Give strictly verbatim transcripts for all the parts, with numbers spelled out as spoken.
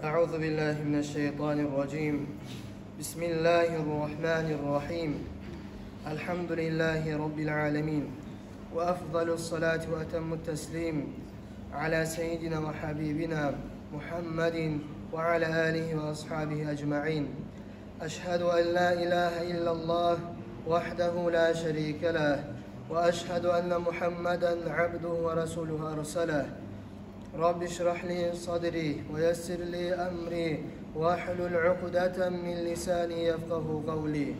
أعوذ بالله من الشيطان الرجيم. بسم الله الرحمن الرحيم. الحمد لله رب العالمين. وأفضل الصلاة وأتم التسليم على سيدنا وحبيبنا محمد وعلى آله وأصحابه أجمعين. أشهد أن لا إله إلا الله وحده لا شريك له، وأشهد أن محمدا عبده ورسوله أرسله. رب اشرح لي صدري ويسر لي أمري واحلل عقدة من لساني يفقه قولي.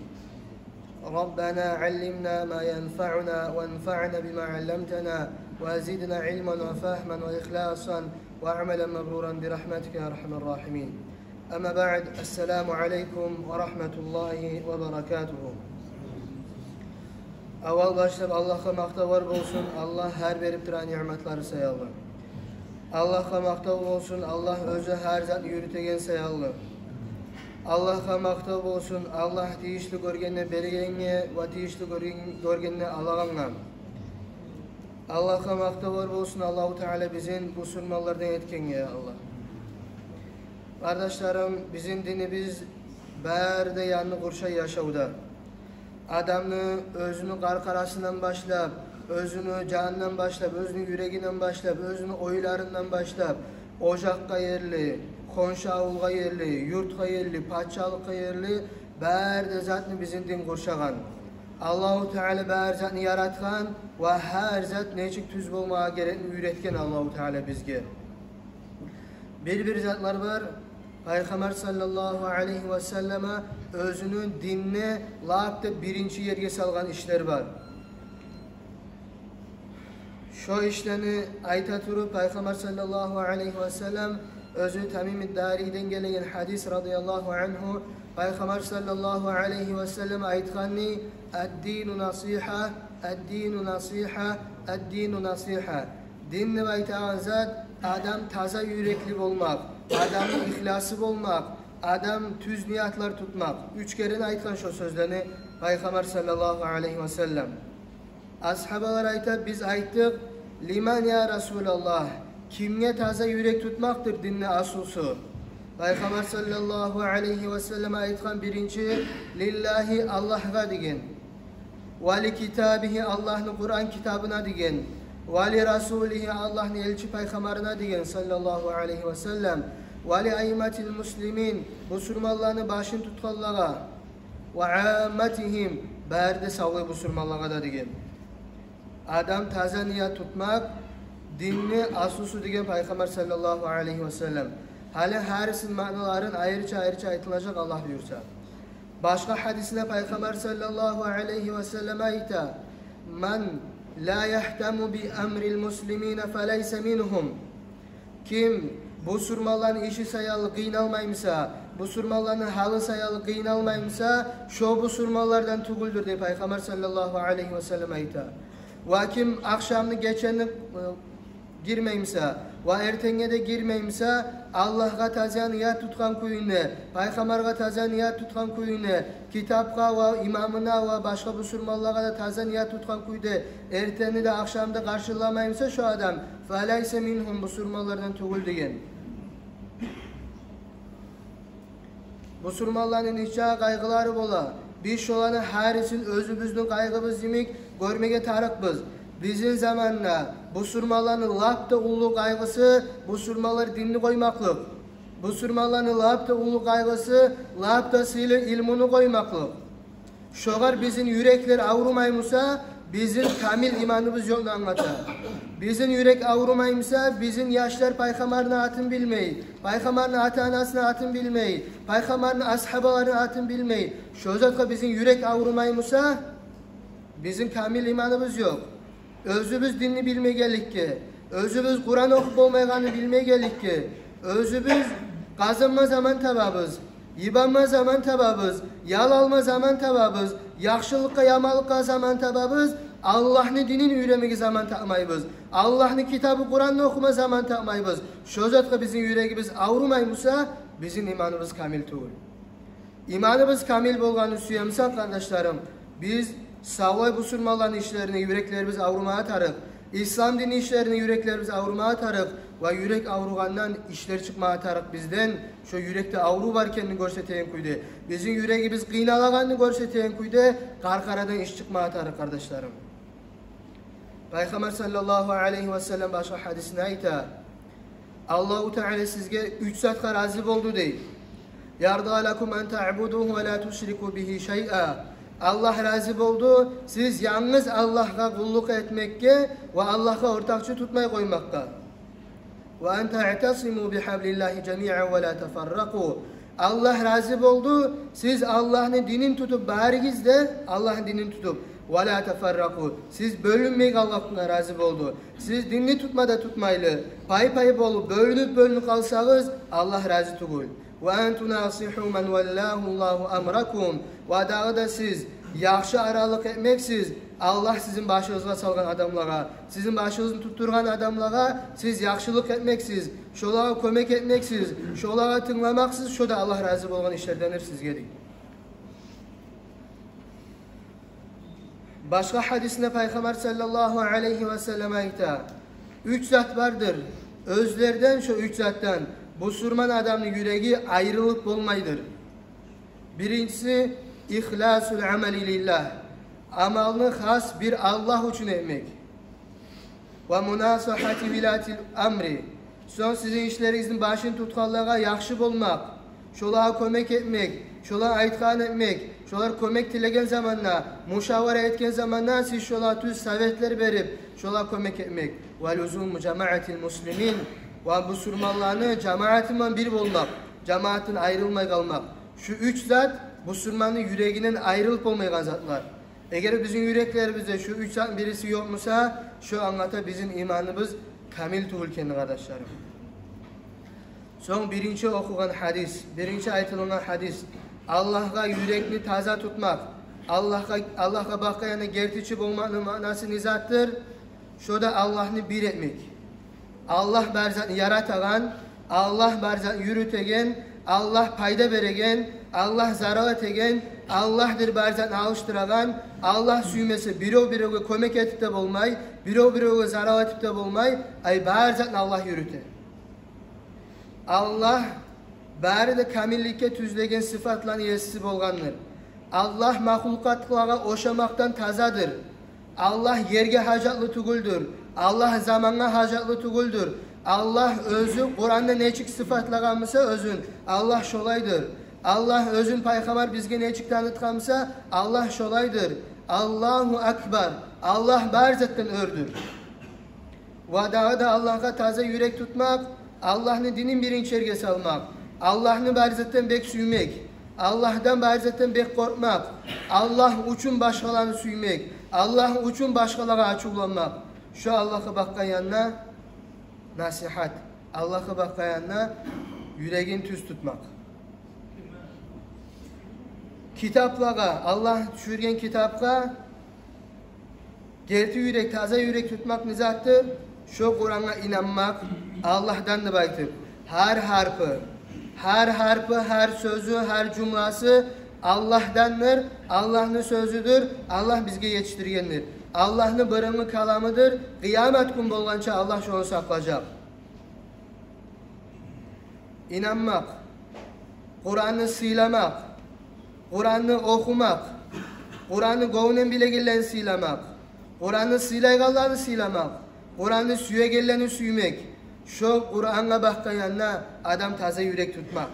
ربنا علمنا ما ينفعنا وانفعنا بما علمتنا وزدنا علما وفهما وإخلاصا وعملا مبرورا برحمتك يا أرحم الراحمين. أما بعد، السلام عليكم ورحمة الله وبركاته. Аввал башлап Аллагьгъа макътавлар болсун, Аллагь гьар берип турагъан ниъматлары саялы. Аллагьгъа макътав болсун, Аллагь оьзю гьар затны юрютеген саялы. Аллагьгъа макътав болсун, Аллагь тийишли гёргенни бергенге ва тийишли гёрген-, гёргенни алагъангъа. Аллагьгъа макътавлар болсун, Аллагьу Таала бизин бусурманлардан этгенге, я Аллагь. Къардашларым, бизин динибиз бары да янны къуршай яшавда. Адамны оьзюню къаркъарасындан башлап, оьзюню жанындан башлап, оьзюню юрегинден башлап, оьзюню ойларындан башлап, ожакъгъа ерли, хоншу авулгъа ерли, юртгъа ерли, пачалыкъгъа ерли, бары да затны бизин дин къуршагъан. Аллагьу Таала бары затны яратгъан ва гьар зат нечик тюз болмагъа герекни уьйретген Аллагьу Таала бизге. Бир-бир затлар бар, Пайхаммар саллаллагьу алайгьи ва саллама оьзюню динни лап да биринчи ерге салгъан ишлер бар. Шо ишлени айта туруп, Пайхаммар саллаллагьу алайгьи ва саллам оьзю Тамим ад-Дариден гелеген гьадис, радияллагьу ангьу, Пайхаммар саллаллагьу алайгьи ва саллам айтгъанны: «Ад-дину насигьа, ад-дину насигьа, ад-дину насигьа». Дин деп айтагъан зат адам таза юрекли болмакъ, адамны ихласы болмакъ, адам тюз ниятлар тутмакъ. Уьч керен айтгъан шо сёзлени Пайхаммар саллаллагьу алайгьи ва саллам. Асгьабалар айта: «Биз айтдыкъ: лиман, я Расулаллагь, кимге таза юрек тутмакъдыр динни аслусу?» Пайхаммар саллаллагьу алайгьи ва саллам айтгъан биринчи: «Лиллагьи, Аллагьгъа», – деген. «Ва ли китабигьи, Аллагьны Къуран китабына», – деген. «Ва ли расулигьи, Аллагьны элчи пайхаммарына», – деген, саллаллагьу алайгьи ва саллам. «Ва ли аимматил муслимин, бусурманланы башын тутгъанлагъа». «Ва амматигьим, бары да савлай бусурманлагъа да», – деген. Адам таза ният тутмакъ динни аслусу деген Пайхаммар саллаллагьу алайгьи ва саллам. Гьали гьарисин маъналарын айрыча-айрыча айтылажакъ, Аллагь буюрса. Башгъа гьадисинде Пайхаммар саллаллагьу алайгьи ва саллам айта: «Ман ла ягьтаму би амрил муслимина фалайса мингьум». Ким бусурманланы иши саялы къыйналмаймыса, бусурманланы гьалы саялы къыйналмаймыса, шо бусурманлардан тюгюлдюр, – дей Пайхаммар саллаллагьу алайгьи ва саллам айта. Ва ким ахшамны, гечени, э, гирмеймиса ва эртенге де гирмеймиса, Аллагьгъа таза ният тутгъан кюйде, Пайхаммаргъа таза ният тутгъан кюйде, китапгъа ва имамына ва башгъа бусурманлагъа да таза ният тутгъан кюйде, эртенни де, ахшамны да къаршыламаймыса шо адам, «фалайса мингьум», бусурманлардан тюгюл деген. Бусурманланы нече къайгъылары бола. Биз шоланы гьарисин оьзюбюзню къайгъыбыз йимик гёрмеге тарыкъбыз. Бизин заманда бусурманланы лап да уллу къайгъысы – бусурманлар динни къоймакълыкъ. Бусурманланы лап да уллу къайгъысы – лап да сыйлы илмуну къоймакълыкъ. Шогъар бизин юреклер аврумаймыса, бизин камил иманыбыз ёкъну англата. Бизин юрек аврумаймыса, бизин яшлар Пайхаммарны атын билмей, Пайхаммарны ата-анасыны атын билмей, Пайхаммарны асгьабаларыны атын билмей. Шо затгъа бизин юрек аврумаймыса, бизин камил иманыбыз ёкъ. Оьзюбюз динни билмегенликге, оьзюбюз Къуран охуп болмайгъанны билмегенликге, оьзюбюз къазанма заман табабыз, йыбанма заман табабыз, ял алма заман табабыз, яхшылыкъгъа, яманлыкъгъа заман табабыз, Аллагьны динин уьйренмеге заман тапмайбыз, Аллагьны китабы Къуранны охума заман тапмайбыз. Шо затгъа бизин юрегибиз аврумаймыса, бизин иманыбыз камил тюгюл. Иманыбыз камил болгъанны сюемисек, къардашларым, биз савлай бусурманланы ишлерине юреклерибиз аврумагъа тарыкъ. Ислам дини ишлерине юреклерибиз аврумагъа тарыкъ, ва юрек авругъандан ишлер чыкъмагъа тарыкъ бизден. Шо юрекде аврув бар экенни гёрсетеген кюйде, бизин юрегибиз къыйналагъанны гёрсетеген кюйде, къаркъарадан иш чыкъмагъа тарыкъ, къардашларым. Пайхаммар саллаллагьу алайгьи ва саллам башгъа гьадисинде айта: Аллагьу Таала сизге уьч затгъа рази болду, дей. Ярда лакум ан таъбудугьу ва ла тушрику бигьи шайъа. Аллагь рази болду сиз янгыз Аллагьгъа къуллукъ этмекге ва Аллагьгъа ортакъчы тутмай къоймакъгъа. Ва ан таътасиму бигьаблиллагьи жамиан ва ла тафарракъу. Аллагь рази болду сиз Аллагьны динин тутуп, баригиз де Аллагьны динин тутуп, ва ла тафарракъу, сиз бёлюнмей къалмакъгъа рази болду. Сиз динни тутма да тутмайлы, пай-пай болуп, бёлюнюп-бёлюнюп къалсагъыз, Аллагь рази тюгюл. Ва ан тунасигьу ман валлагьу Аллагьу амракум. Ва дагъы да сиз яхшы аралыкъ этмексиз Аллагь сизин башыгъызгъа салгъан адамлагъа, сизин башыгъызны тутдургъан адамлагъа сиз яхшылыкъ этмексиз, шолагъа кёмек этмексиз, шолагъа тынгламакъсыз, шо да Аллагь рази болгъан ишлердендир сизге, дей. Башгъа гьадисинде Пайхаммар саллаллагьу алайгьи ва саллам айта: уьч зат бардыр, оьзлерден, шо уьч затдан бусурман адамны юреги айрылып болмайдыр. Биринчиси, ихласул амали лиллагь, амалны хас бир Аллагь учун этмек. Ва мунасагьати вилатил амри. Сонг сизин ишлеригизни башын тутгъанлагъа яхшы болмакъ, шолагъа кёмек этмек, шолар айтгъанны этмек, шолар кёмек тилеген заманда, мушавара этген заманда сиз шолагъа тюз советлер берип, шолагъа кёмек этмек. Ва лузуму жамаатил муслимин. Ва бусурманланы жамааты булан бир болмакъ, жамаатдан айрылмай къалмакъ. Шу уьч зат бусурманны юрегинден айрылып болмайгъан затлар. Эгер бизин юреклерибизде шу уьч затны бириси ёкъ буса, шо англата бизин иманыбыз камил тюгюл экенни, къардашларым. Сонг биринчи охугъан гьадис, биринчи айтылынгъан гьадис: Аллагьгъа юрекни таза тутмакъ, Аллагьгъа, Аллагьгъа бакъгъан янда гертичи болмакъны маънасы не затдыр? Шо да Аллагьны бир этмек. Аллагь бар затны яратагъан, Аллагь бар затны юрютеген, Аллагь пайда береген, Аллагь зарал этеген, Аллагьдыр бар затны алышдырагъан. Аллагь сюймесе, бирев биревге кёмек этип де болмай, бирев биревге зарал этип де болмай, ай, бар затны Аллагь юрюте. Аллагь бары да камилликге тюзлеген сыфатланы еси болгъандыр. Аллагь махлукъатлагъа ошамакъдан тазадыр. Аллагь ерге гьажатлы тюгюлдюр. Аллагь замангъа гьажатлы тюгюлдюр. Аллагь оьзю Къуранда нечик сыфатлагъан буса оьзюн, Аллагь шолайдыр. Аллагь оьзюн, Пайхаммар бизге нечик танытгъан буса, Аллагь шолайдыр. Аллагьу акбар. Аллагь бар затдан оьрдюр. Ва дагъы да Аллагьгъа таза юрек тутмакъ, Аллагьны динин биринчи ерге салмакъ, Аллагьны бар затдан бек сюймек, Аллагьдан бар затдан бек къоркъмакъ, Аллагь учун башгъаланы сюймек, Аллагь учун башгъалагъа ачувланмакъ. Шо Аллагьгъа бакъгъан янда насигьат, Аллагьгъа бакъгъан янда юрегин тюз тутмакъ. Китаплагъа, Аллагь тюшюрген китапгъа герти юрек, таза юрек тутмакъ не затдыр? Шо Къурангъа инанмакъ, Аллагьдан деп айтып, гьар гьарпы, гьар гьарпы, гьар сёзю, гьар жумласы Аллагьдандыр, Аллагьны сёзюдюр, Аллагь бизге етишдиргендир. Аллагьны бырынгъы каламыдыр, къыямат гюн болгъанча Аллагь шону сакълажакъ. Инанмакъ, Къуранны сыйламакъ, Къуранны охумакъ, Къуранны гёнгюнден билегенлени сыйламакъ, Къуранны сыйлайгъанланы сыйламакъ, Къуранны сюегенлени сюймек. Шо Къурангъа бакъгъан янда адам таза юрек тутмакъ.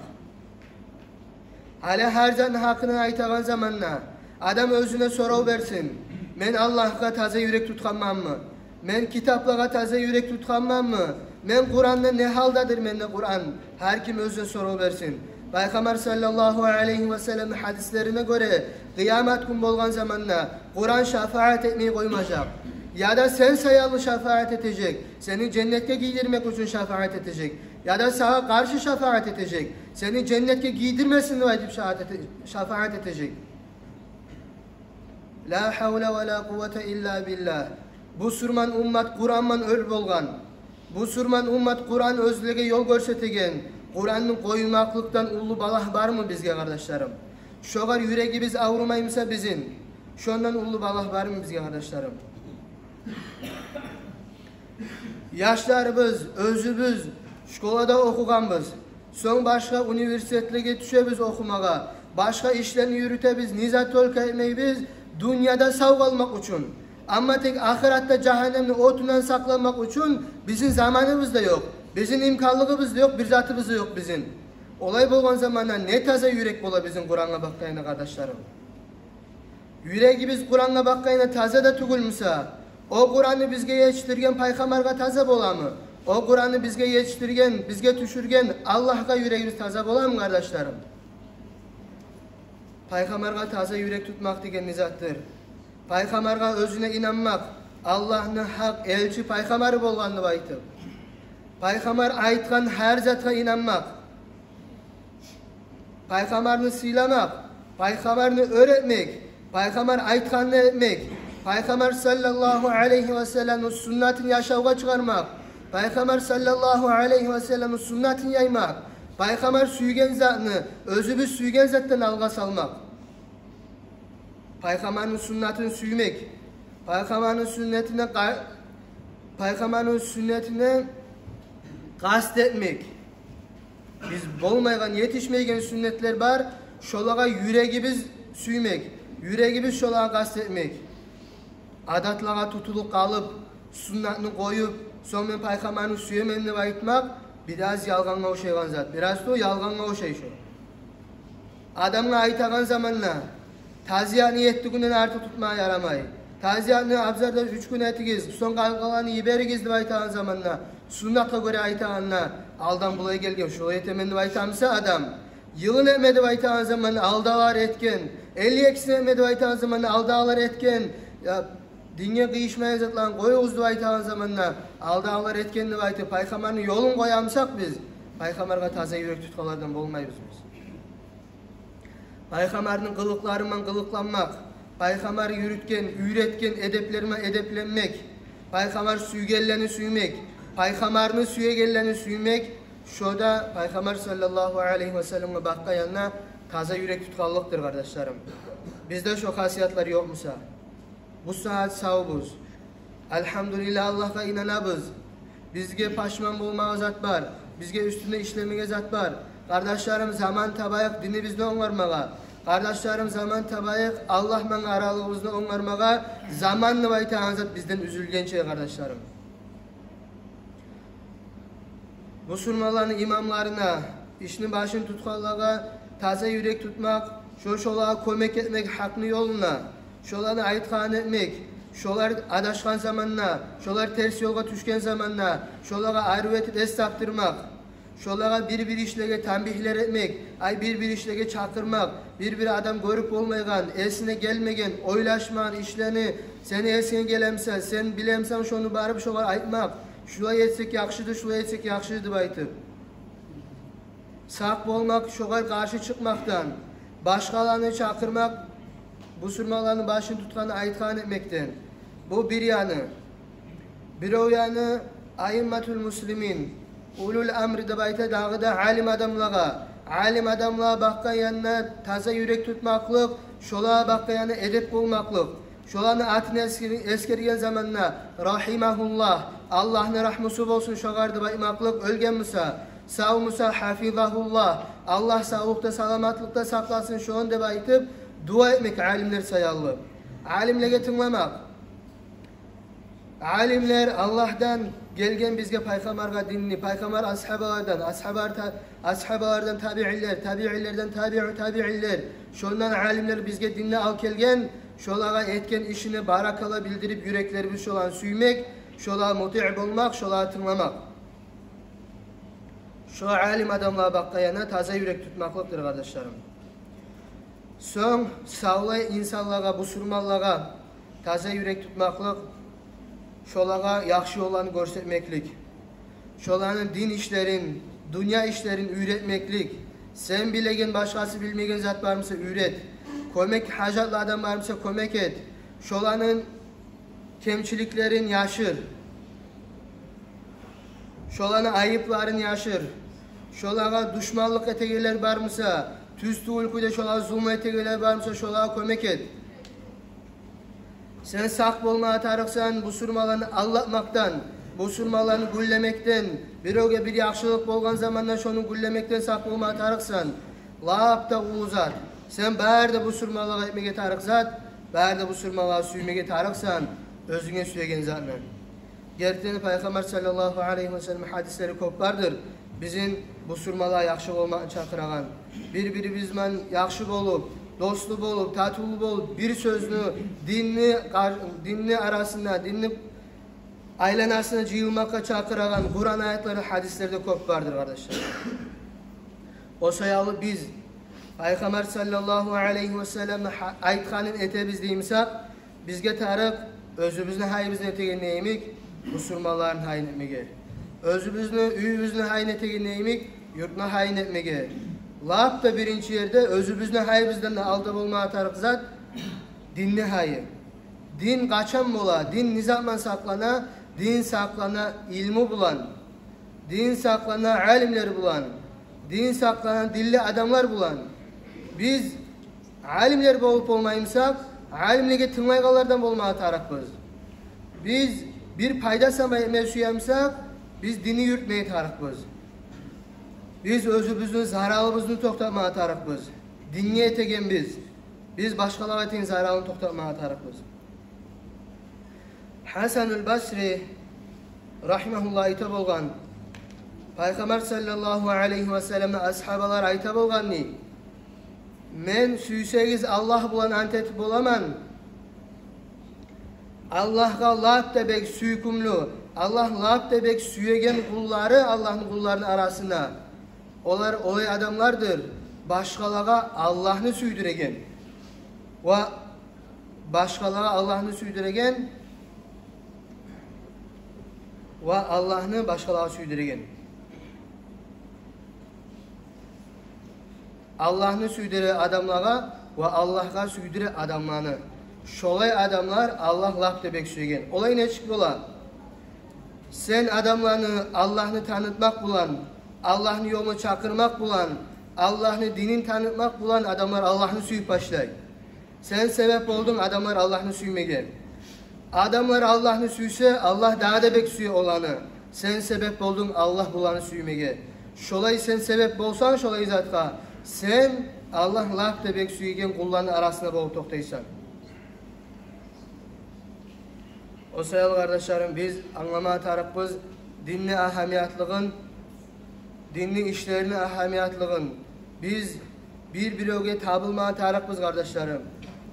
Гьали гьар затны гьакъындан айтагъан заманда адам оьзюне сорав берсин: мен Аллагьгъа таза юрек тутгъанманмы? Мен китаплагъа таза юрек тутгъанманмы? Мен Къуранда не гьалдадыр менде Къуран? Гьар ким оьзюне сорав берсин. Пайхаммар саллаллагьу алайгьи ва салламны гьадислерине гёре, къыямат гюн болгъан заманда Къуран шафаат этмей къоймажакъ. Яда сен саялы шафаат этежек, сени женнетге гийдирмек учун шафаат этежек. Яда сагъа къаршы шафаат этежек, сени женнетге гийдирмесин деп айтып шафаат эте-, шафаат этежек. Ла гьавла ва ла къуввата илла биллагь. Бусурман уммат Къуран булан оьр болгъан. Бусурман уммат Къуран оьзлеге ёл гёрсетеген. Къуранны къоймакълыкъдан уллу балагь бармы бизге, къардашларым? Шогъар юрегибиз аврумаймы буса бизин, шондан уллу балагь бармы бизге, къардашларым? Яшларыбыз, оьзюбюз школада охугъанбыз. Сонг башгъа университетлеге тюшебиз охумагъа. Башгъа ишлени юрютебиз, не зат только этмейбиз, дюньяда сав къалмакъ учун. Амма тек ахыратда жагьаннемни отундан сакъланмакъ учун бизин заманыбыз да ёкъ, бизин имканлыгъыбыз да ёкъ, бир затыбыз да ёкъ бизин. Олай болгъан заманда не таза юрек бола бизин Къурангъа бакъгъанда, къардашларым? Юрегибиз Къурангъа бакъгъанда таза да тюгюл буса, о Къуранны бизге етишдирген пайхаммаргъа таза боламы? О Къуранны бизге етишдирген, бизге тюшюрген Аллагьгъа юрегибиз таза боламы, къардашларым? Пайхаммаргъа таза юрек тутмакъ деген не затдыр? Пайхаммаргъа оьзюне инанмакъ, Аллагьны гьакъ элчи пайхаммары болгъанны айтып. Пайхаммар айтгъан гьар затгъа инанмакъ. Пайхаммарны сыйламакъ, пайхаммарны оьр этмек, пайхаммар айтгъанны этмек, пайхаммар саллаллагьу алайгьи ва салламны суннатын яшавгъа чыгъармакъ, пайхаммар саллаллагьу алайгьи ва салламны суннатын яймакъ, пайхаммар сюйген затны оьзюбюз сюйген затдан алгъа салмакъ. Пайхаммарны суннатын сюймек, пайхаммарны сюннетине къа-, пайхаммарны сюннетине къаст этмек. Биз болмайгъан, етишмейген сюннетлер бар, шолагъа юрегибиз сюймек, юрегибиз шолагъа къаст этмек. Адатлагъа тутулуп къалып, суннатны къоюп, сонг мен пайхаммарны сюемен деп айтмакъ бираз ялгъангъа ошайгъан зат. Бираз да ялгъангъа ошай шо. Адамгъа айтагъан заманда, тазиятны етти гюнден артыкъ тутмагъа ярамай. Тазиятны абзарда уьч гюн этигиз, сонг къалгъанланы йиберигиз деп айтагъан заманда, суннатгъа гёре айтагъанда, алдан булай гелген, шолай этемен деп айтамыса адам, йылын этме деп айтагъан заманда, алдагъылар этген, элли экисин этме деп айтагъан заманда, алдагъылар этген, я, динге къыйышмайгъан затланы къоюгъуз деп айтагъан заманда, алдагъылар этген деп айтып, пайхаммарны ёлун къоямысакъ биз, пайхаммаргъа таза юрек тутгъанлардан болмайбыз биз. Пайхаммарны къылыкъларыман къылыкъланмакъ, пайхаммар юрютген, уьйретген эдеплеримен эдепленмек, пайхаммар сюйгенлени сюймек, пайхаммарны сюегенлени сюймек, шо да пайхаммар саллаллагьу алайгьи ва салламгъа бакъгъан янда таза юрек тутгъанлыкъдыр, къардашларым. Бизде шо хасиятлар ёкъ буса, бу сагьат савбуз. Альгьамдулиллагь, Аллагьгъа инанабыз. Бизге пашман болмагъа зат бар, бизге уьстюнде ишлемеге зат бар. Къардашларым, заман табайыкъ динибизни онгармагъа. Къардашларым, заман табайыкъ Аллагьман аралыгъыбызны онгармагъа. Заман деп айтагъан зат бизден уьзюлгенче, къардашларым. Бусурманланы имамларына, ишни башын тутгъанлагъа таза юрек тутмакъ, шо-, шолагъа кёмек этмек гьакъны ёлуна, шоланы айтгъанын этмек, шолар адашгъан заманда, шолар терс ёлгъа тюшген заманда, шолагъа арив этип эс тапдырмакъ, шолагъа бир-бир ишлеге танбигьлер этмек, ай, бир-бир ишлеге чакъырмакъ, бир-бир адам гёрюп болмайгъан, эсине гелмеген, ойлашмагъан ишлени сени эсинге гелемиса, сен билемисен, шону барып шогъар айтмакъ, шулай этсек яхшыды, шулай этсек яхшыды деп айтып. Сакъ болмакъ шогъар къаршы чыкъмакъдан, башгъаланы чакъырмакъ, бусурманланы башын тутгъанны айтгъанын этмекден. Бу бир яны. Биров яны аимматул муслимин, улул амр деп айта дагъы да алим адамлагъа. Алим адамлагъа бакъгъан янына таза юрек тутмакълыкъ, шолагъа бакъгъан янына эдеп болмакълыкъ. Шоланы атын эсгер-, эсгерген заманда, рагьимагьуллагь, Аллагьны рагьмусу болсун шогъар деп айтмакълыкъ, оьлген буса, сав буса, гьафизагьуллагь, Аллагь савлукъда, саламатлыкъда сакъласын шону деп айтып, дуа этмек алимлер саялы. Алимлеге тынгламакъ. Алимлер Аллагьдан гелген бизге пайхаммаргъа динни, пайхаммар асгьабалардан, асгьабалар та-, асгьабалардан табиинлер, табиинлерден табиу табиинлер. Шондан алимлер бизге динни алып гелген, шолагъа этген ишине баракалла билдирип, юреклерибиз шоланы сюймек, шолагъа мутиъ болмакъ, шолагъа тынгламакъ. Шо алим адамлагъа бакъгъан янына таза юрек тутмакълыкъдыр, къардашларым. Сонг савлай инсанлагъа, бусурманлагъа таза юрек тутмакълыкъ, шолагъа яхшы ёлланы гёрсетмеклик, шоланы дин ишлерин, дюнья ишлерин уьйретмеклик. Сен билеген, башгъасы билмеген зат бар буса, уьйрет. Кёмек гьажатлы адам бар буса, кёмек эт. Шоланы кемчиликлерин яшыр. Шоланы айыпларын яшыр. Шолагъа душманлыкъ этегенлер бар буса, тюз тюгюл кюйде шолагъа зулму этегенлер бар буса, шолагъа кёмек эт. Сен сакъ болмагъа тарыкъсан бусурманланы алдатмакъдан, Бусурманланы гюнлемекден, биревге бир яхшылыкъ болгъан заманда шону гюнлемекден сакъ болма тарыкъсан. Лап да уллу зат. Сен бары да бусурманлагъа этмеге тарыкъ зат, бары да бусурманлагъа сюймеге тарыкъсан оьзюнге сюеген затны. Гертиден Пайхаммар саллаллагьу алайгьи ва саллам гьадислери кёп бардыр бизин бусурманлагъа яхшы болмакъны чакъырагъан. Бир-бирибиз булан яхшы болуп, дослу болуп, татывлу болуп, бир сёзню, динни къар-, динни арасында, динни айланасына жыйылмакъгъа чакъырагъан Къуран аятлары, гьадислер де кёп бардыр, къардашлар. О саялы биз Пайхаммар саллаллагьу алайгьи ва салламны гьа-, айтгъанын этебиз деймисакъ, бизге тарыкъ оьзюбюзню гьайыбызны этеген йимик, бусурманланы гьайын этмеге. Оьзюбюзню, уьюбюзню гьайын этеген йимик, юртну гьайын этмеге. Лап да биринчи ерде оьзюбюзню гьайыбыздан да алда болма тарыкъ зат — динни гьайы. Дин къачан бола, дин не заман сакълана? Дин сакълана илму булан. Дин сакълана алимлер булан. Дин сакълана динли адамлар булан. Биз алимлер болуп болмаймысакъ, алимлеге тынглайгъанлардан болма тарыкъбыз. Биз бир пайда сама этме сюемисакъ, биз динни юрютме тарыкъбыз. Биз оьзюбюзню заралыбызны токътатма тарыкъбыз. Динге этегенбиз. Биз башгъалагъа этеген заралны токътатма тарыкъбыз. Гьасанул Басри рагьимагьуллагь айта болгъан, Пайхаммар саллаллагьу алайгьи ва салламны асгьабалары айта болгъан дей: «Мен, сюйсегиз, Аллагь булан ант этип боламан, Аллагьгъа лап да бек сюйкюмлю, Аллагь лап да бек сюеген къуллары, Аллагьны къулларыны арасында олар олай адамлардыр, башгъалагъа Аллагьны сюйдюреген». Ва башгъалагъа Аллагьны сюйдюреген, ва Аллагьны башгъалагъа сюйдюреген. Аллагьны сюйдюре адамлагъа ва Аллагьгъа сюйдюре адамланы. Шолай адамлар Аллагь лап да бек сюйген. Олай нечик бола? Сен адамланы Аллагьны танытмакъ булан, Аллагьны ёлуна чакъырмакъ булан, Аллагьны динин танытмакъ булан адамлар Аллагьны сююп башлай. Сен себеп болдунг адамлар Аллагьны сюймеге. Адамлар Аллагьны сюйсе, Аллагь дагъы да бек сюе оланы. Сен себеп болдунг Аллагь буланы сюймеге. Шолай сен себеп болсанг шолай затгъа, сен Аллагь лап да бек сюйген къулланы арасында болуп токътайсан. О саялы, къардашларым, биз англама тарыкъбыз динни агьамиятлыгъын, динни ишлерини агьамиятлыгъын. Биз бир-биревге табылма тарыкъбыз, къардашларым.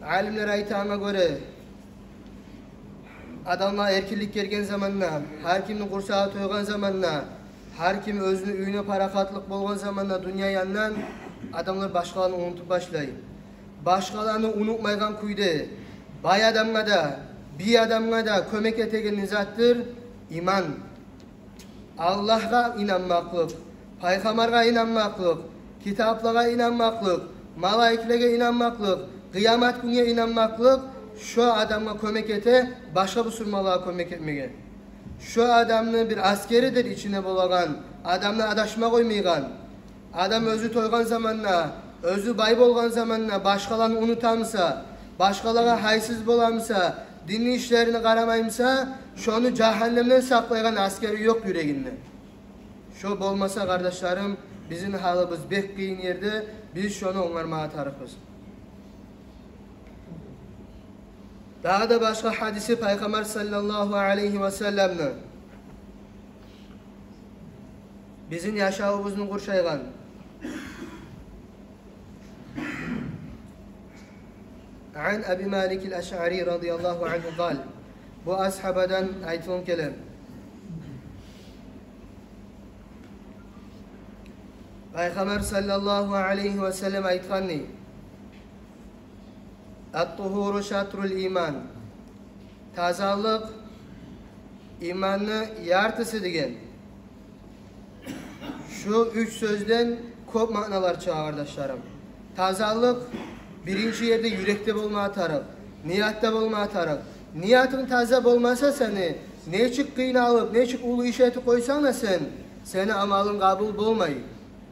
Алимлер айтагъангъа гёре, адамлагъа эркинлик гелген заманда, гьар кимни къурсагъы тойгъан заманда, гьар ким оьзюню уьюне парахатлыкъ болгъан заманда, дюнья янындан адамлар башгъаланы унутуп башлай. Башгъаланы унутмайгъан кюйде бай адамгъа да, бий адамгъа да кёмек этеген не затдыр? Иман. Аллагьгъа инанмакълыкъ, пайхаммаргъа инанмакълыкъ, китаплагъа инанмакълыкъ, малайиклеге инанмакълыкъ, къыямат гюнге инанмакълыкъ шо адамгъа кёмек эте башгъа бусурманлагъа кёмек этмеге. Шо адамны бир асгеридир ичинде болагъан, адамны адашма къоймайгъан. Адам оьзю тойгъан заманда, оьзю бай болгъан заманда башгъаланы унутамыса, башгъалагъа гьайсыз боламыса, динни ишлерине къарамаймыса, шону жагьаннемден сакълайгъан асгери ёкъ юрегинде. Шо болмаса, къардашларым, бизин гьалыбыз бек къыйын ерде, биз шону онгармагъа тарыкъбыз. Дагъы да башгъа гьадиси Пайхаммар саллаллагьу алайгьи ва салламны бизин яшавубузну къуршайгъан. Ан Аби Малик ал-Ашъари радияллагьу ангьу къал. Бу асгьабадан айтылып геле. Пайхаммар саллаллагьу алайгьи ва саллам айтгъан дей: «Ат-тугьуру шатрул иман». Тазалыкъ иманны яртысы деген. Шу уьч сёзден кёп маъналар чыгъа, къардашларым. Тазалыкъ биринчи ерде юрекде болма тарыкъ, ниятда болма тарыкъ. Ниятынг таза болмаса сени, нечик къыйналып, нечик уллу иш этип къойсанг да сен, сени амалынг къабул болмай.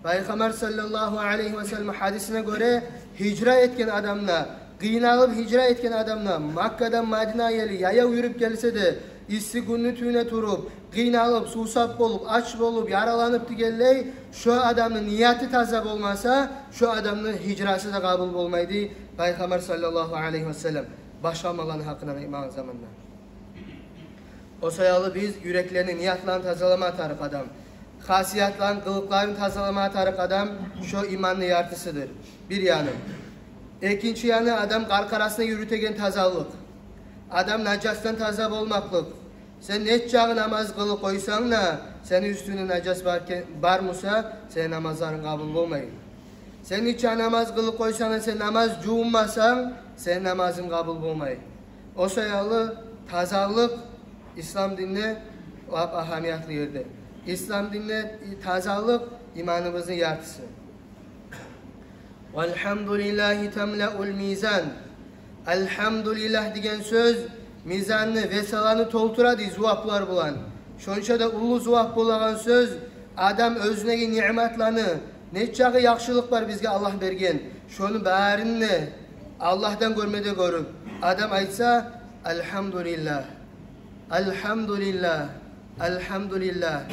Пайхаммар саллаллагьу алайгьи ва саллам гьадисине гёре, гьижра этген адам да, къыйналып гьижра этген адам да, Маккадан Мадинагъа ерли яяв юрюп гелсе де, исси гюнню тюбюне туруп, къыйналып, сувсап болуп, ач болуп, яраланып дегенлей, шо адамны нияты таза болмаса, шо адамны гьижрасы да къабул болмай дей Пайхаммар саллаллагьу алайгьи васаллам, башгъа амалланы гьакъындан айтмагъан заманда. О саялы биз юреклени, ниятланы тазалама тарыкъ адам. Хасиятланы, къылыкъларын тазалама тарыкъ адам, шо иманны яртысыдыр. Бир яны. Экинчи яны, адам къаркъарасына юрютеген тазалыкъ. Адам нажасдан таза болмакълыкъ. Сен нечакъы намаз къылып къойсанг да, сени уьстюнгде нажас бар ке-, бар буса, сени намазларынг къабул болмай. Сен нечакъы намаз къылып къойсанг да, сен намаз жувунмасанг, сени намазынг къабул болмай. О саялы тазалыкъ ислам динде лап агьамиятлы ерде. Ислам динде тазалыкъ иманыбызны яртысы. «Валгьамдулиллагьи тамлаул мизан». «Алгьамдулиллагь» деген сёз мизанны, весаланы толтура дей зуваплар булан. Шонча да уллу зувап болагъан сёз, адам оьзюндеги ниъматланы, нечакъы яхшылыкъ бар бизге Аллагь берген, шону барын да Аллагьдан гёрмеде гёрюп, адам айтса: «Алгьамдулиллагь, алгьамдулиллагь, алгьамдулиллагь».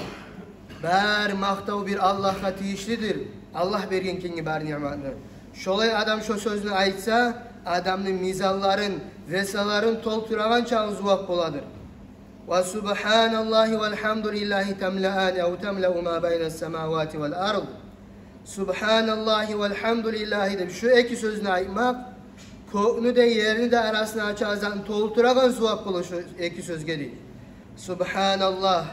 Бар макътав бир Аллагьгъа тийишлидир, Аллагь берген экенге бар ниъматны. Шолай адам шо сёзню айтса, адамны мизанларын, весаларын толтурагъан чакъы зувап боладыр. «Ва субгьаналлагьи валгьамдулиллагьи тамлаани ав тамлау ма байна ссамавати вал ард». «Субгьаналлагьи валгьамдулиллагьи» деп шу эки сёзню айтмакъ кёкню де, ерни де арасына ачагъан затны толтурагъан зувап бола шу эки сёзге дей. Субгьаналлагь,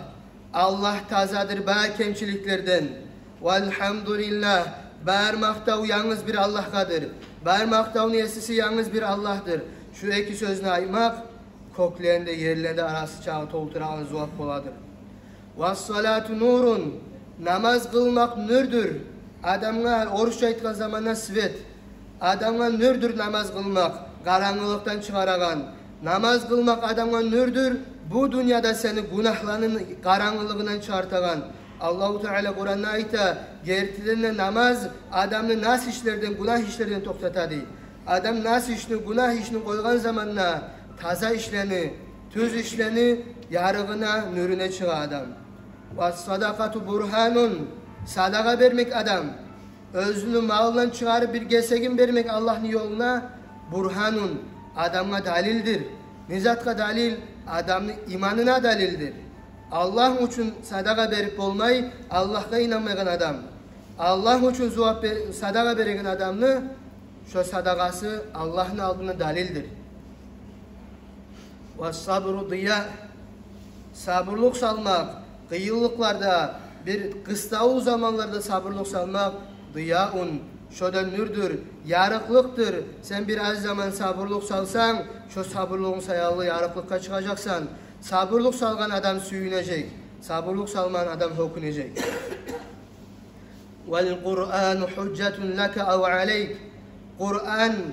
Аллагь тазадыр бар кемчиликлерден. Валгьамдулиллагь, бар макътав янгыз бир Аллагьгъадыр. Бар макътавну есиси янгыз бир Аллагьдыр. Шу эки сёзню айтмакъ кёклени де, ерлени де арасы чакъы толтурагъан зувап боладыр. «Вассалату нурун», намаз къылмакъ нюрдюр. Адамгъа, орусча айтгъан заманда, свет. Адамгъа нюрдюр намаз къылмакъ, къарангылыкъдан чыгъарагъан. Намаз къылмакъ адамгъа нюрдюр, бу дюньяда сени гюнагьланы къарангылыгъындан чыгъартагъан. Аллагьу Таала Къуранда айта: «Гертиден де намаз адамны нас ишлерден, гюнагь ишлерден токътата», – дей. Адам нас ишни, гюнагь ишни къойгъан заманда таза ишлени, тюз ишлени ярыгъына, нюрюне чыгъа адам. «Вассадакъату бургьанун», садагъа бермек адам, оьзюню малындан чыгъарып бир гесегин бермек Аллагьны ёлуна, «бургьанун», адамгъа далилдир. Не затгъа далил? Адамны иманына далилдир. Аллагь учун садагъа берип болмай Аллагьгъа инанмайгъан адам. Аллагь учун зувап бер-, садагъа береген адамны шо садагъасы Аллагьны алдында далилдир. «Вассабру дия», сабурлукъ салмакъ, къыйынлыкъларда, бир къыставлу заманларда сабурлукъ салмакъ, «дияун», шо да нюрдюр, ярыкълыкъдыр. Сен бир аз заман сабурлукъ салсанг, шо сабурлугъунг саялы ярыкълыкъгъа чыгъажакъсан. Сабурлукъ салгъан адам сююнежек, сабурлукъ салмагъан адам гьёкюнежек. «Вал Къуръану гьужжатун лака ав алайк». Къуран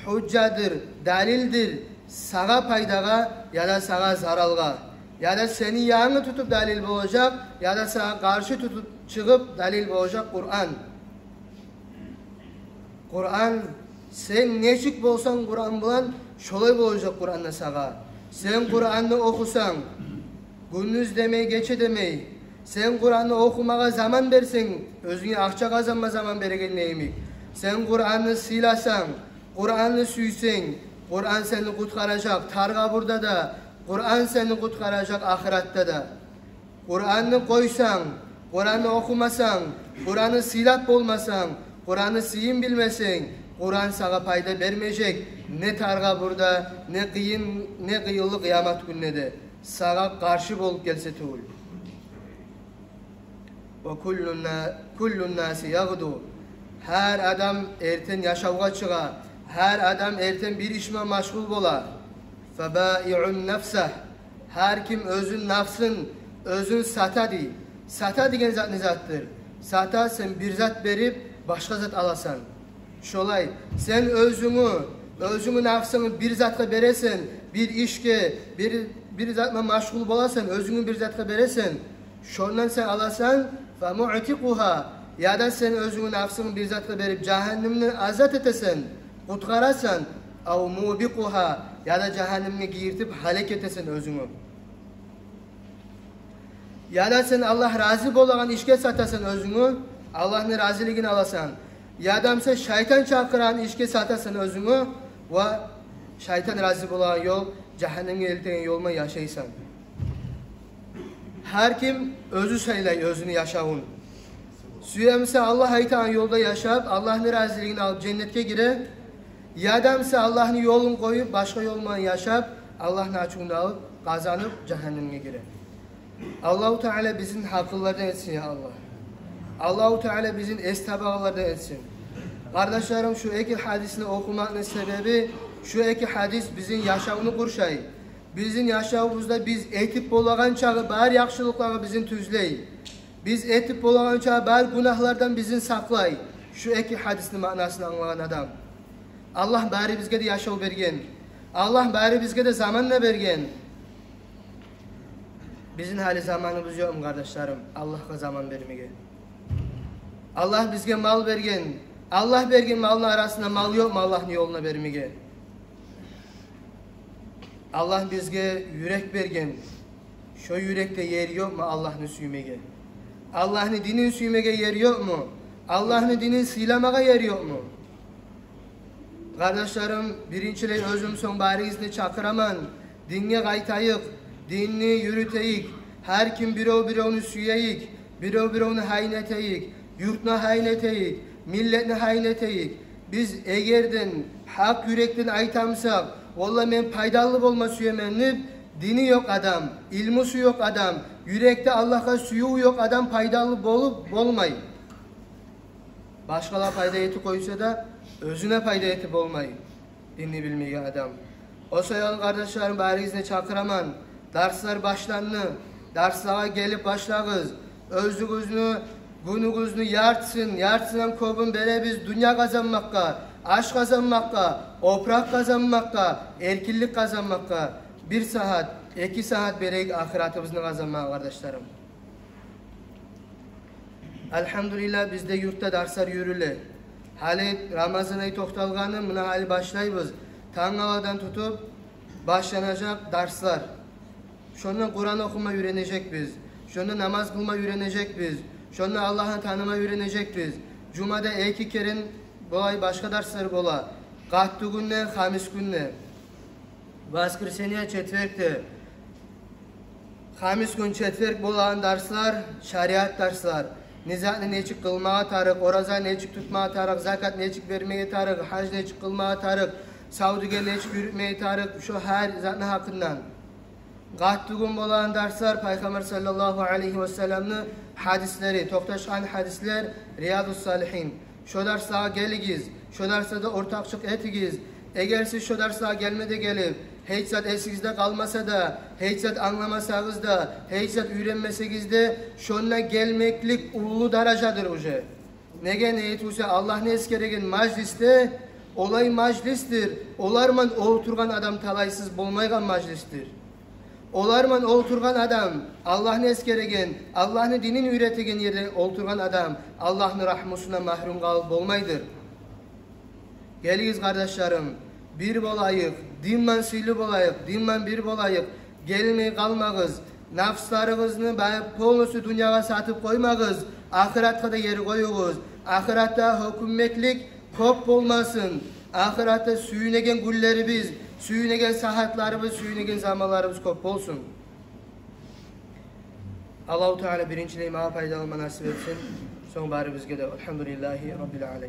гьужжадыр, далилдир сагъа пайдагъа яда сагъа заралгъа. Яда сени янгынг тутуп далил болажакъ, яда сагъа къаршы тутуп чыгъып далил болажакъ Къуран. Къуран, сен нечик болсанг Къуран булан, шолай болажакъ Къуран да сагъа. Сен Къуранны охусанг, гюндюз демей, гече демей, сен Къуранны охумагъа заман берсенг, оьзюнге акъча къазанма заман берегенде йимик, сен Къуранны сыйласанг, Къуранны сюйсенг, Къуран сени къутгъаражакъ тар къабурда да, Къуран сени къутгъаражакъ ахыратда да. Къуранны къойсанг, Къуранны охумасанг, Къуранны сыйлап болмасанг, Къуранны сыйын билмесенг, Къуран сагъа пайда бермежек не тар къабурда, не къыйын, не къыйынлы къыямат гюнде де. Сагъа къаршы болуп гелсе тюгюл. «Ва куллун на-, куллун наси ягъду». Гьар адам эртен яшавгъа чыгъа, гьар адам эртен бир иш булан машгъул бола. «Фабаиун нафсагь». Гьар ким оьзюн, нафсын, оьзюн сата дей. Сата деген зат не затдыр? Сата, сен бир зат берип, башгъа зат аласан. Шолай, сен оьзюнгню, оьзюнгню нафсынгны бир затгъа бересен, бир ишге, бир, бир зат булан машгъул боласан, оьзюнгню бир затгъа бересен, шондан сен аласан, «фамуътикъугьа», яда сен оьзюнгню нафсынгны бир затгъа берип, жагьаннемден азат этесен, къутгъарасан, «ав мубикъугьа», яда жагьаннемге гийиртип, гьалек этесен оьзюнгню. Яда сен Аллагь рази болагъан ишге сатасан оьзюнгню, Аллагьны разилигин аласан. Яда буса шайтан чакъырагъан ишге сатасан оьзюнгню ва шайтан рази болагъан ёл, жагьаннемге элтеген ёл булан яшайсан. Гьар ким оьзю сайлай оьзюню яшавун. Сюе буса Аллагь айтагъан ёлда яшап, Аллагьны разилигин алып, женнетге гире. Яда буса Аллагьны ёлун къоюп, башгъа ёл булан яшап, Аллагьны ачувун алып, къазанып, жагьаннемге гире. Аллагьу Таала бизин гьакъыллылардан этсин, я Аллагь. Аллагьу Таала бизин эс табагъанлардан этсин. Къардашларым, шу эки гьадисни охумакъны себеби, шу эки гьадис бизин яшавну къуршай. Бизин яшавубузда биз этип болагъан чакъы бар яхшылыкълагъа бизин тюзлей. Биз этип болагъан чакъы бар гюнагьлардан бизин сакълай. Шу эки гьадисни маънасын англагъан адам. Аллагь барибизге де яшав берген. Аллагь барибизге де заман да берген. Бизин гьали заманыбыз ёкъму, къардашларым, Аллагьгъа заман бермеге? Аллагь бизге мал берген. Аллагь берген малны арасында мал ёкъму Аллагьны ёлуна бермеге? Аллагь бизге юрек берген. Шо юрекде ер ёкъму Аллагьны сюймеге? Аллагьны динин сюймеге ер ёкъму? Аллагьны динин сыйламагъа ер ёкъму? Къардашларым, биринчилей оьзюм, сонг баригизни чакъыраман. Динге къайтайыкъ, динни юрютейик. Гьар ким бирев-биревню сюейик, бирев-биревню гьайын этейик, юртну гьайын этейик, миллетни гьайын этейик. Биз эгерден гьакъ юрекден айтамсакъ, валлагь, мен пайдалы болма сюемен деп, дини ёкъ адам, илмусу ёкъ адам, юрекде Аллагьгъа сюювю ёкъ адам пайдалы болуп болмай. Башгъалагъа пайда этип къойса да, оьзюне пайда этип болмай динни билмеген адам. О саялы, къардашларым, баригизни чакъыраман. Дарслар башланды. Дарслагъа гелип башлагъыз. Оьзюгюзню, гюнюгюзню яртысын, яртысындан кёбюн беребиз дюнья къазанмакъгъа, аш къазанмакъгъа, опуракъ къазанмакъгъа, эркинлик къазанмакъгъа. Бир сагьат, эки сагьат берейик ахыратыбызны къазанмагъа, къардашларым. Альгьамдулиллагь, бизде юртда дарслар юрюле. Гьали Рамазан ай токъталгъаны, муна гьали башлайбыз. Тангаладан тутуп башланажакъ дарслар. Шонда Къуран охума уьйренежекбиз. Шонда намаз къылма уьйренежекбиз. Шонда Аллагьны таныма уьйренежекбиз. Жумада эки керен болай башгъа дарслар бола. Къаттыгюнде, хамисгюнде. Воскресенье, четвергде. Хамисгюн, четверг болагъан дарслар, шариат дарслар. Не затны нечик къылмагъа тарыкъ, ораза нечик тутмагъа тарыкъ, закат нечик бермеге тарыкъ, гьаж нечик къылмагъа тарыкъ, савдюгер нечик юрютмеге тарыкъ, шо гьар затны гьакъындан. Къаттыгюн болагъан дарслар, Пайхаммар саллаллагьу алайгьи васалламны гьадислери, токъташгъан гьадислер, Риядус-Салигьин. Шо дарслагъа гелигиз, шо дарсда ортакъчылыкъ этигиз. Эгер сиз шо дарслагъа гелме де гелип, гьеч зат эсигизде къалмаса да, гьеч зат англамасагъыз да, гьеч зат уьйренмесегиз де, шонда гелмеклик уллу даражадыр уже. Неге, неге тюгюлсе, Аллагьны эсгереген мажлисде, олай мажлисдир, оларман олтургъан адам талайсыз болмайгъан мажлисдир. Оларман олтургъан адам, Аллагьны эсгереген, Аллагьны динин уьйретеген ерде олтургъан адам Аллагьны рагьмусундан магьрюм къалып болмайдыр. Гелигиз, къардашларым, бир болайыкъ, динман сыйлы болайыкъ, динман бир болайыкъ. Гелмей къалмагъыз, нафсларыгъызны бай-, полностью дюньягъа сатып къоймагъыз, ахыратгъа да ер къоюгъуз. Ахыратда гьёкюнмеклик кёп болмасын. Ахыратда сююнеген гюнлерибиз, сююнеген сагьатларыбыз, сююнеген заманларыбыз кёп болсун. Аллагьу Таала биринчилей магъа пайдаланма насип этсин, сонг барыбызгъа да. Альгьамдулиллагьи Раббил аламин.